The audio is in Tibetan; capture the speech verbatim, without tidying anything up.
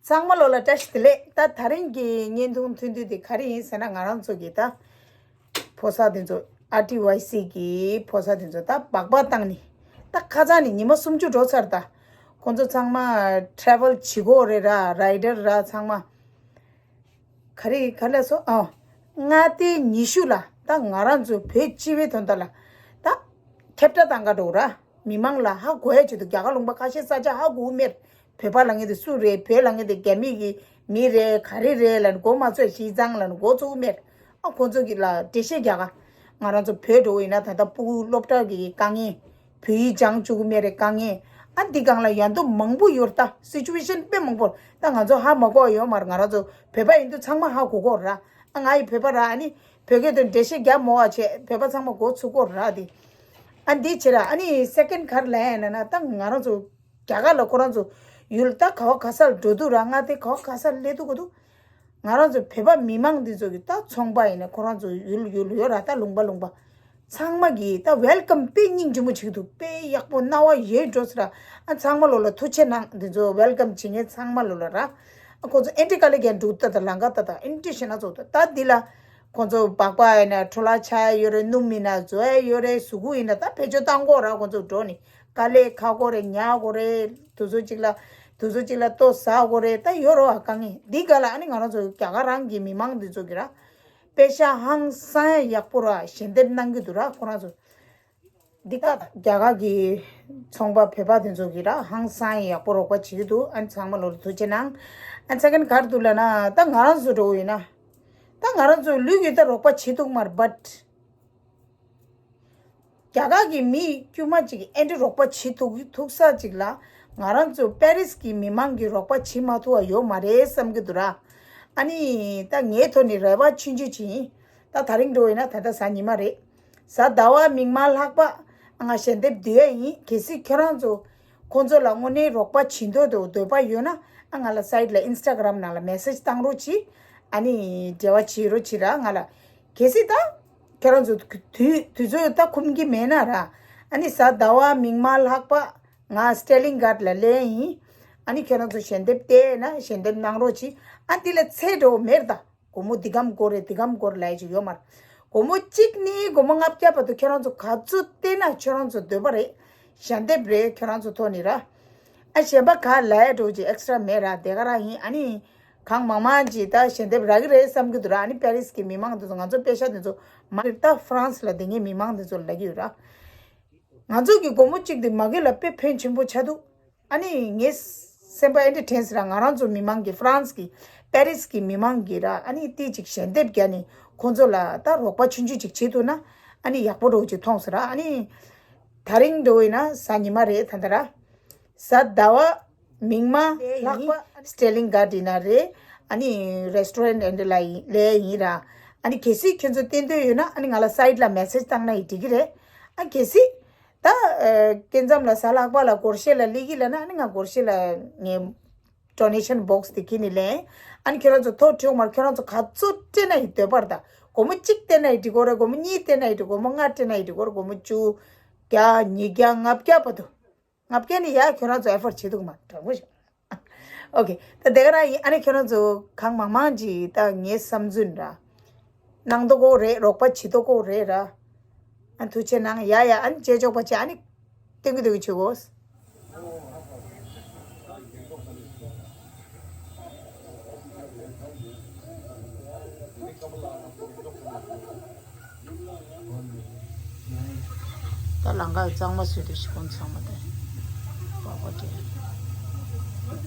ཚང་མ་ལོ་ལ་བཀྲ་ཤིས་བདེ་ལེགས། ད་དེ་རིང་གི་བརྙན་ཐུང་ཐུང་ཐུང་དེ་ག་རེ་ཡིན་ཟེར་ན། ང་རང་ཚོ་གི་ད་ཕོ་གསར་དེ་ཚོ་ཨར་ཊི་ཝའི་སི་གི་ཕོ་གསར་དེ་ཚོ་ད་སྦག་སྦག་བཏང་ནི། ད་ཁ་སང་ནས་ཉི་མ་སུམ་ཅུ་འགྲོ་ཚར། ད་ཁོང་ཚོ་ཚང་མ་ཊེ་རེ་ཝལ་བྱེད་དགོས་རེད་ར། རའི་ཌར་ར་ཚང་མ། ག་རེ་ག་ལ་སོ། ཨ། མངའ་སྡེ་ཉི་ཤུ་ལ་ད་ང་རང་ཚོ་བོད་སྤྱི་པའི་དོན་དག་ལ་ད་ཁྱབ་བསྒྲགས་བཏང་ག་འགྲོ་ར། མི་མང་ལ་ཧ་གོ་ཡ་ཆེད་དུ། རྒྱ་གར་ལུང་པ་ཁ་ཤས་ས་ཆ་ཧ་གོ་མེད། བོད་པ་ལབ་མཁན་དེ་སུ་རེད། བོད་ལབ་མཁན་དེ་རྒྱ་མི་གི་མི་རེད། ག་རེ་རེད་ལབ་ནས་མགོ་མ་ཚོས། ཞི་ཙང་ལབ་ནས་མགོ་ཚོས་མེད། ཨ། ཁོང་ཚོ་གི་ལ་འགྲེལ་བཤད་རྒྱག་ག། ང་རང་ཚོ་བོད་འགྲོ་ཡིན་ན་ད་ལྟ་ཕྲུ་གུ་སློབ་གྲྭ་གི་དཀའ་ངལ། བོད་ཡིག་སྦྱང་བཅུག་གི་མེད་རེད། དཀའ་ངལ། ཨ། འདི་སྒང་ལ་ཡ་མདོ་མང་པོ་ཡོད་རེད། ད་སི་ཅུ་ཨེ་ཤན་དཔེ་མང་པོ། ད་ང་ཚོ་ཧ་མ་གོ་ཡོད་མ་རེད། ང་རང་ཚོ་བོད་པ་ཡིན་དུས་ཚང་མ་ཧ་གོ་གོ་ར། ཨ། ང་ཡི་བོད་པ་ར། ཨ་ནི་བོད་སྐད་དུ་འགྲེལ་བཤད་རྒྱག་མོ་བ་བྱས། བོད་པ་ཚང་མ་མགོ་ཚོས་གོ་ར་དེ། ཨ། འདི་བྱེད་ར། ཨ་ནི་སེ་ཀེན་ག་རེ་ལབ་ཡ་ཡིན་ན། ད་ང་རང་ཚོ་རྒྱ་གར་ལ་ཁོ་རང་ཚོ་ཡུལ་ད་ག་བ་ག་ས་ལ་འགྲོ་དུས་ར། མངའ་སྡེ་ག་བ་ག་ས་ལ་སླེབས་དུས་གོ་དུས། ང་རང་ཚོ་བོད་པ་མི་མང་འདི་ཚོ་གི་ད་ཚོང་པ་ཡིན་ན། ཁོ་རང་ཚོ་ཡུལ་ཡུལ་ཡོད་ར། ད་ལུང་པ་ལུང་པ་ཚང་མ་གི་ད་ཝེལ་ཀམ་དཔེ་སྙིང་རྗེ་མོ་བྱེད་ཀྱི་འདུག། དཔེ་ཡག་པོ། སྣང་བ་ཡོད་འགྲོ་ཟེར་ར། ཨ། ཚང་མ་ལོ་ལ་ཐུགས་རྗེ་གནང་། འདི་ཚོ་ཝེལ་ཀམ་བྱེད་མཁན་ཚང་མ་ལོ་ལ་ར། ཨ། ཁོ་ཚོ་ཨེ་འདྲ་དཀའ་ལས་རྒྱག་འདུག། ད་ད་ལམ་ཁ་ད་ད་ཨེ་འདྲ་ཞེ་ན་ཚོགས་འདུག། ད་འདི་ལ་ཁོ་ཚོ་སྦག་སྦག་ཡིན་ན་འཕྲོ་བརླག་ཆགས་ཡ་ཡོད་རེད། སྣུམ་ཡིན་ན་བཟོ་ཡ་ཡོད་རེད། གཟུགས་པོ་ཡིན་ན་ད་བེད་སྤྱོད་བཏང་དགོས་ར། ཁོ་ཚོ་འགྲོ་ནི། དཀའ་ལས་ཁག་པོ་རེད། ཉག་པོ་རེད། དུས་ཚོད་གཅིག་ལ་དུས་ཚོད་གཅིག་ལ་ལྟོ་ཟ་དགོས་རེད། ད་ཡོད་རེད་བ། དཀའ་ངལ། འདི་ག་ལ་ཨ་ནི་ང་རང་ཚོ་རྒྱ་གར་རང་གི་མི་མང་འདི་ཚོ་གི་ར། དཔེ་ཤ་ཧང་སང་ཡག་པོ་ར་ཞལ་འདེབས་གནང་གི་འདུག་ར། ཁོ་རང་ཚོ་འདི་ག་རྒྱ་གར་གི་ཚོང་པ་བོད་པ་འདི་ཚོ་གི་ར་ཧང་སང་ཡག་པོ་རོགས་པ་བྱེད་ཀྱི་འདུག། ཨ་ནི་ཚང་མ་ལོ་ལ་ཐུགས་རྗེ་གནང་། ཨ་ནི་ཚེ་གན་ག་རེ་འདུག་ལབ་ན། ད་ང་རང་ཚོ་འགྲོ་བ་ཡིན་ན། ད་ང་རང་ཚོ་ལུས་ཀྱི་ད་རོགས་པ་བྱེད་ཐུབ་མ་རེད། བཊ། རྒྱ་གར་གྱི་མི་དཀྱུས་མ་ཅིག་ཨེ་འདྲ་རོགས་པ་བྱེད་ཐུབ་ཐུབ་ས་ཅིག་ལ། ང་རང་ཚོ་པེ་རིས་ཀྱི་མི་མང་གིས་རོགས་པ་བྱེད་མ་ཐུབ་པ་ཡོད་མ་རེད་བསམ་གྱི་འདུག་ར། ཨ་ནི་ད་ངའི་ཐོག་ནས་རེ་བ་ཆུང་ཆུང་ཅིག་ཡིན། ད་དེ་རིང་འགྲོ་ཡིན་ན་ད་ལྟ་གཟའ་ཉི་མ་རེད། གཟའ་ཟླ་བ་མིག་དམར་ལྷག་པ་ང་ཞལ་འདེབས་བསྡུ་ཡ་ཡིན། གལ་སྲིད་ཁྱོད་རང་ཚོ་ཁོང་ཚོ་ལ་དངོས་གནས་རོགས་པ་བྱེད་འདོད་འདོད་པ་ཡོད་ན། ཨ། ང་ལ་སའིཊ་ལ་ཨིན་སི་ཊ་གྷ་རམ་ནང་ལ་མེ་སེཇ་བཏང་རོགས་གྱིས། ཨ་ནི་འབྲེལ་བ་བྱེད་རོགས་གྱིས་ར། ང་ལ། གལ་སྲིད་ད་ཁྱོད་རང་ཚོ་དུས་དུས་ཚོད་ད་ཁོམ་གྱི་མེད་ན་ར། ཨ་ནི་གཟའ་ཟླ་བ་མིག་དམར་ལྷག་པ་ང་སི་ཊེ་ལིང་གྷཊ་ལ་སླེབས་ཡིན། ཨ་ནི་ཁྱོད་རང་ཚོ་ཞལ་འདེབས་བལྟས་ན་ཞལ་འདེབས་གནང་རོགས་གྱིས། ཨ། འདི་ལ་ཚད་འགྲོ་མེད་ད། སྒོར་མོ་འདི་གམ་དགོས་རེད། འདི་གམ་དགོས་རེད་ལབ་ཡ་ཅིག་ཡོད་མ་རེད། སྒོར་མོ་གཅིག་ནས་སྒོར་མོ་ལྔ་བརྒྱ་བར་དུ་ཁྱོད་རང་ཚོ་ག་ཚོད་བལྟས་ན་ཁྱོད་རང་ཚོ་འདོད་པ་རེད། ཞལ་འདེབས་རེད། ཁྱོད་རང་ཚོ་ཐོག་ནས་ར། ཨ། གཞན་པ་ག་ལ་ཡ་འགྲོ་ཅིག་ཨེག་སི་ཊ་ར་མེད་ར། དེ་ག་རང་ཡིན། ཨ་ནི་གང་མང་མང་ཅིག་ད་ཞལ་འདེབས་རག་གི་རེད་བསམ་གྱི་འདུག་ར། ཨ་ནི་པེ་རིས་ཀྱི་མི་མང་དེ་ཚོ་ང་ཚོ་པེ་ཤ་དེ་ཚོ་མ་རེད། ད་ཧྥ་རན་སི་ལ་བསྡད་མཁན་མི་མང་དེ་ཚོ་ལ་ལབ་ཀྱི་ཡོད་ར། ང་ཚོ་གི་སྒོར་མོ་གཅིག་དེ་མ་གི་ལ་དཔེ་ཕན་ཆེན་པོ་ཆགས་འདུག། ཨ་ནི་ངའི་སེམས་པ་ཨེ་འདྲ་དྲན་སོང་ར། ང་རང་ཚོ་མི་མང་གིས་ཧྥ་རན་སི་གི་པེ་རིས་ཀྱི་མི་མང་གིས་ར། ཨ་ནི་ཏི་ཅིག་ཞལ་འདེབས་བརྒྱབ་ནས་ཁོང་ཚོ་ལ་ད་རོགས་པ་ཆུང་ཆུང་ཅིག་བྱེད་ཐུབ་ན་ཨ་ནི་ཡག་པོ་འདྲ་བོ་ཅིག་མཐོང་སོང་ར། ཨ་ནི་དེ་རིང་འདྲ་བོ་ཡིན་ན་གཟའ་ཉི་མ་རེད་ད་ལྟ་ར། གཟའ་ཟླ་བ་མིག་དམར་ལྷག་པ་སི་ཊེ་ལིང་གྷཊ་ཡིན་ན་རེད། ཨ་ནི་རེ་སི་ཊོ་རེན་ཊི་ཨེ་འདྲ་ལ་ཡིན་ལས་ཡིན་ར། ཨ་ནི་གལ་སྲིད་ཁྱོད་ཚོ་བསྟན་འདོད་ཡོད་ན་ཨ་ནི་ང་ལ་སའིཊ་ལ་མེ་སེཇ་བཏང་ན་ཡི་འགྲིག་གི་རེད། ཨ། གལ་སྲིད་ད་ཨ། སྐྱེ་མཚམས་ལ་གཟའ་ལྷག་པ་ལ་སྒོར་གཞས་ལ་སླེབས་ཀྱི་ལབ་ན་ཨ་ནི་ང་སྒོར་གཞས་ལ་ངའི་ཌོ་ནེ་ཤན་བོག་སི་དེ་འཁྱེར་ནས་སླེབས། ཨ་ནི་ཁྱོད་རང་ཚོ་ཐོག་བྲིས་ཡོང་མར་ཁྱོད་རང་ཚོ་ག་ཚོད་སྤྲད་ན་ཡི་འདོད་པ་རེད། ད་སྒོར་མོ་གཅིག་སྤྲད་ན་ཡི་འགྲིག་གོ་རེད། སྒོར་མོ་གཉིས་སྤྲད་ན་ཡི་འགྲིག། སྒོར་མོ་ལྔ་སྤྲད་ན་ཡི་འགྲིག་གོ་རེད། སྒོར་མོ་བཅུ། བརྒྱ། ཉིས་བརྒྱ། ལྔ་བརྒྱ་བར་དུ། ང་བརྒྱ་ནི་ཡ་ཁྱོད་རང་ཚོ་ཨེ་ཕོར་ཌི་བྱེད་ཐུབ་མ་དྲང་པོ་ཞིག། ཨོ་ཀེ། ད་དེ་ག་རང་ཡིན། ཨ་ནི་ཁྱོད་རང་ཚོ་གང་མང་མང་ཅིག་ད་ངའི་བསམ་ཚུལ་ར་གནང་དོ་གོ་རེད། རོགས་པ་བྱེད་དོ་གོ་རེད་ར། ཨ། ཐུགས་རྗེ་གནང་། ཡ་ཡ། ཨ་ནི་རྗེས་ཕྱོགས་པ་བྱས་ཨ་ནི་སྟོན་གི་སྟོན་གི་བྱེད་གོ། ད་ལང་ཀ་གཙང་མ་བཟོས་ཏེ་ཞིག་ཁོང་ཚང་མ་དེ་པགས་པ་དེ།